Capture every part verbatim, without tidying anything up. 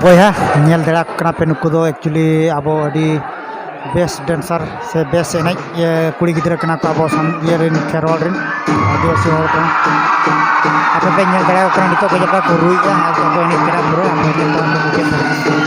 ᱵᱚᱭᱦᱟ, ᱧᱮᱞ ᱫᱟᱲᱮᱭᱟᱠᱚ ᱠᱟᱱᱟ ᱯᱮ, ᱱᱩᱠᱩ ᱫᱚ actually ᱟᱵᱚ ᱟᱹᱰᱤ best dancer ᱥᱮ best ᱮᱱᱮᱡ, ᱤᱭᱟᱹ, ᱠᱩᱲᱤ ᱜᱤᱫᱽᱨᱟᱹ ᱠᱟᱱᱟ ᱠᱚ, ᱟᱵᱚ ᱥᱟᱱ-, ᱤᱭᱟᱹ ᱨᱮᱱ, ᱠᱷᱮᱨᱣᱟᱞ ᱨᱮᱱ ᱟᱹᱫᱤᱵᱟᱹᱥᱤ ᱦᱚᱲ ᱠᱟᱱᱟ᱾ ᱟᱯᱮ ᱯᱮ ᱧᱮᱞ ᱫᱟᱲᱮᱭᱟᱠᱚ ᱠᱟᱱᱟ, ᱱᱤᱛᱚᱜ ᱠᱚ ᱪᱮᱫ ᱞᱮᱠᱟ ᱠᱚ ᱨᱩᱭᱮᱫᱼᱟ ᱟᱨ ᱠᱚ ᱮᱱᱮᱡ ᱠᱟᱱᱟ ᱯᱩᱨᱟᱹ᱾ ᱟᱯᱮ ᱧᱮᱞ ᱛᱮᱦᱚᱸ ᱯᱮ ᱵᱩᱡᱷᱟᱹᱣ ᱫᱟᱲᱮᱭᱟᱜ ᱠᱟᱱᱟ᱾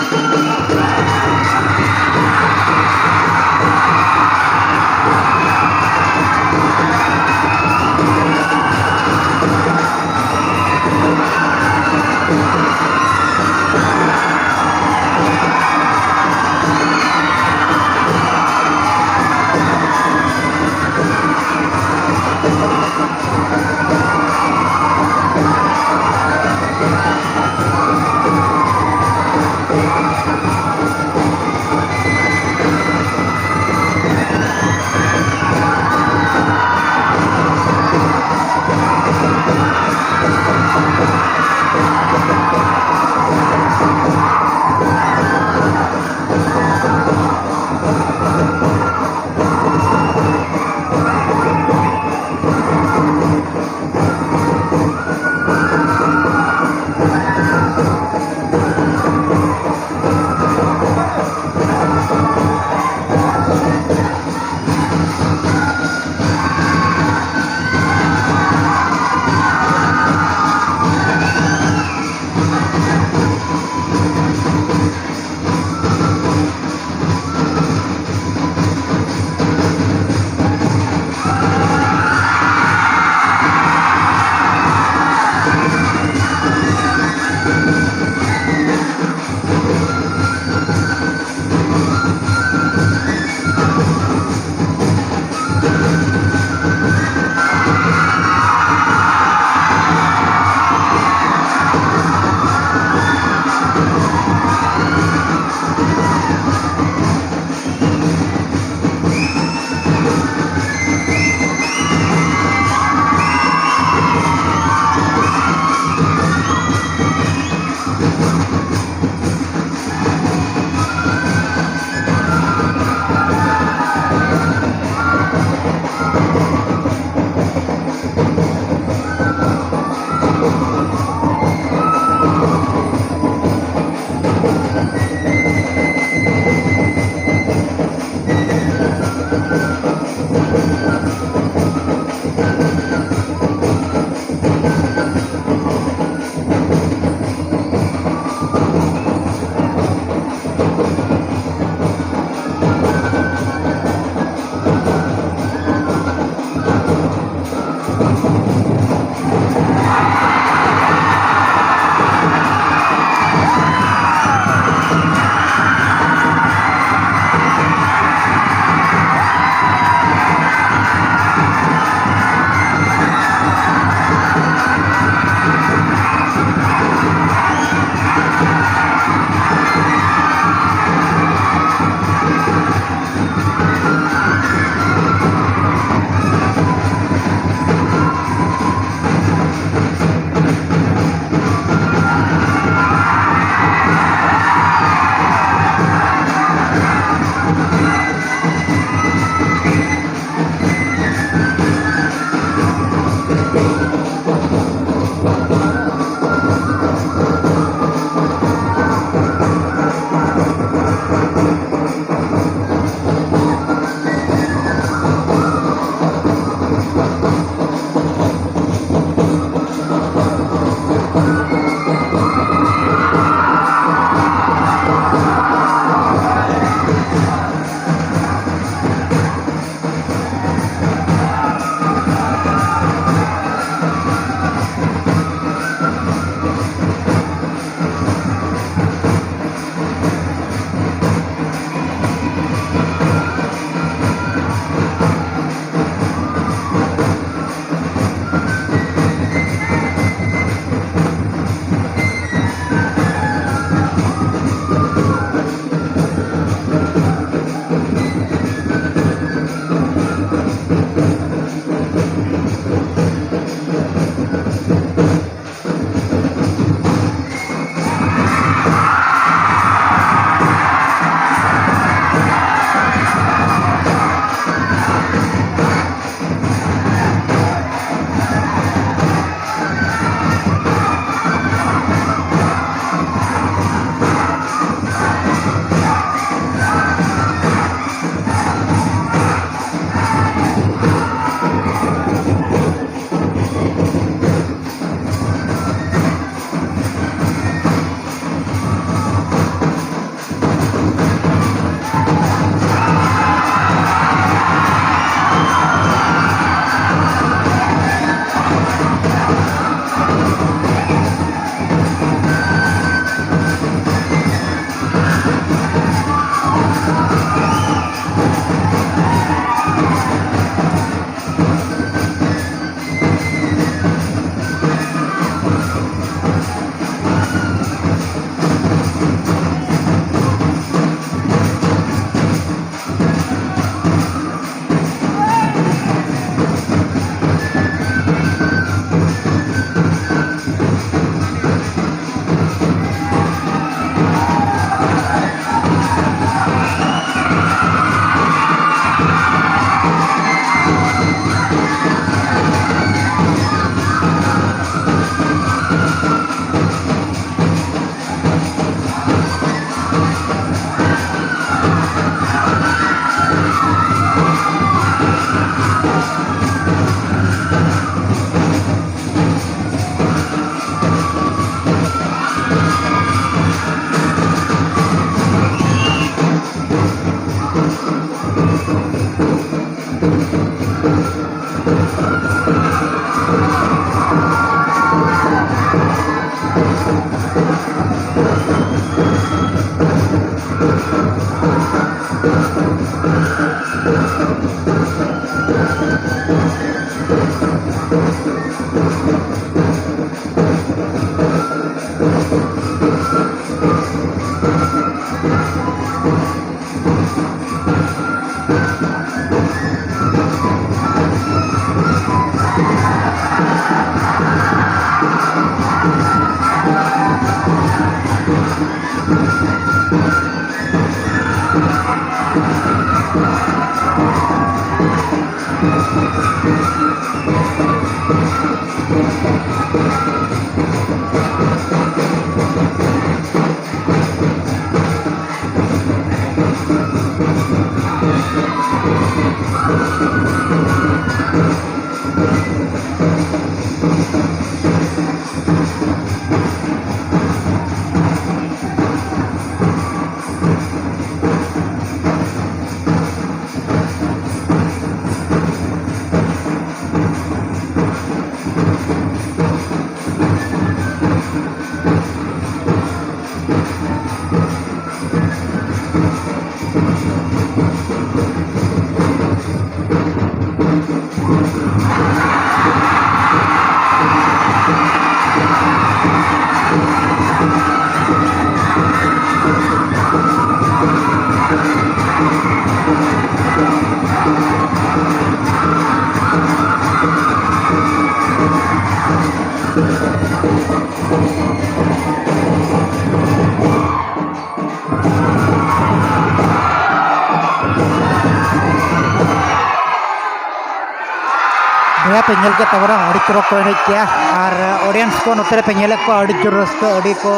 ᱵᱚᱭᱦᱟ ᱯᱮ ᱧᱮᱞ ᱠᱮᱫ ᱛᱟᱵᱚᱱᱟ, ᱟᱹᱰᱤ ᱪᱚᱨᱚᱠ ᱠᱚ ᱮᱱᱮᱡ ᱠᱮᱜᱼᱟ᱾ ᱟᱨ audience ᱠᱚ ᱱᱚᱛᱮ ᱨᱮᱯᱮ ᱧᱮᱞᱮᱫ ᱠᱚᱣᱟ, ᱟᱹᱰᱤ ᱡᱳᱨ ᱨᱟᱹᱥᱠᱟᱹ, ᱟᱹᱰᱤ ᱠᱚ,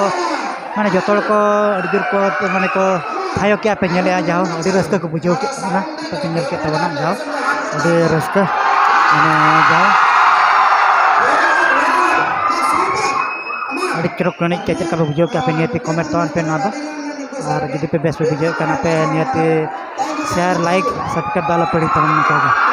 ᱢᱟᱱᱮ, ᱡᱚᱛᱚ ᱦᱚᱲ ᱠᱚ ᱟᱹᱰᱤ ᱡᱳᱨ ᱠᱚ, ᱢᱟᱱᱮ, ᱠᱚ ᱛᱷᱟᱭᱚ ᱠᱮᱜᱼᱟ ᱯᱮ ᱧᱮᱞᱮᱜᱼᱟ, ᱡᱟᱦᱳ ᱟᱹᱰᱤ ᱨᱟᱹᱥᱠᱟᱹ ᱠᱚ ᱵᱩᱡᱷᱟᱹᱣ ᱠᱮᱫ ᱛᱟᱵᱚᱱᱟ, ᱟᱯᱮ ᱯᱮ ᱧᱮᱞ ᱠᱮᱫ ᱛᱟᱵᱚᱱᱟ, ᱡᱟᱦᱳ ᱟᱹᱰᱤ ᱨᱟᱹᱥᱠᱟᱹ, ᱢᱟᱱᱮ, ᱡᱟᱦᱳ ᱟᱹᱰᱤ ᱪᱚᱨᱚᱠ ᱠᱚ ᱮᱱᱮᱡ ᱠᱮᱜᱼᱟ᱾ ᱪᱮᱫ ᱞᱮᱠᱟ ᱯᱮ ᱵᱩᱡᱷᱟᱹᱣ ᱠᱮᱜᱼᱟ ᱯᱮ? ᱱᱤᱭᱟᱹᱛᱮ comment ᱛᱟᱵᱚᱱ ᱯᱮ ᱱᱚᱣᱟ ᱫᱚ, ᱟᱨ ᱡᱩᱫᱤ ᱯᱮ ᱵᱮᱥ ᱯᱮ ᱵᱩᱡᱷᱟᱹᱣᱮᱫ ᱠᱟᱱᱟ ᱯᱮ, ᱱᱤᱭᱟᱹᱛᱮ share, like, subscribe ᱫᱚ ᱟᱞᱚ ᱯᱮ ᱦᱤᱲᱤᱧ ᱛᱟᱵᱚᱱ ᱱᱚᱝᱠᱟ ᱜᱮ᱾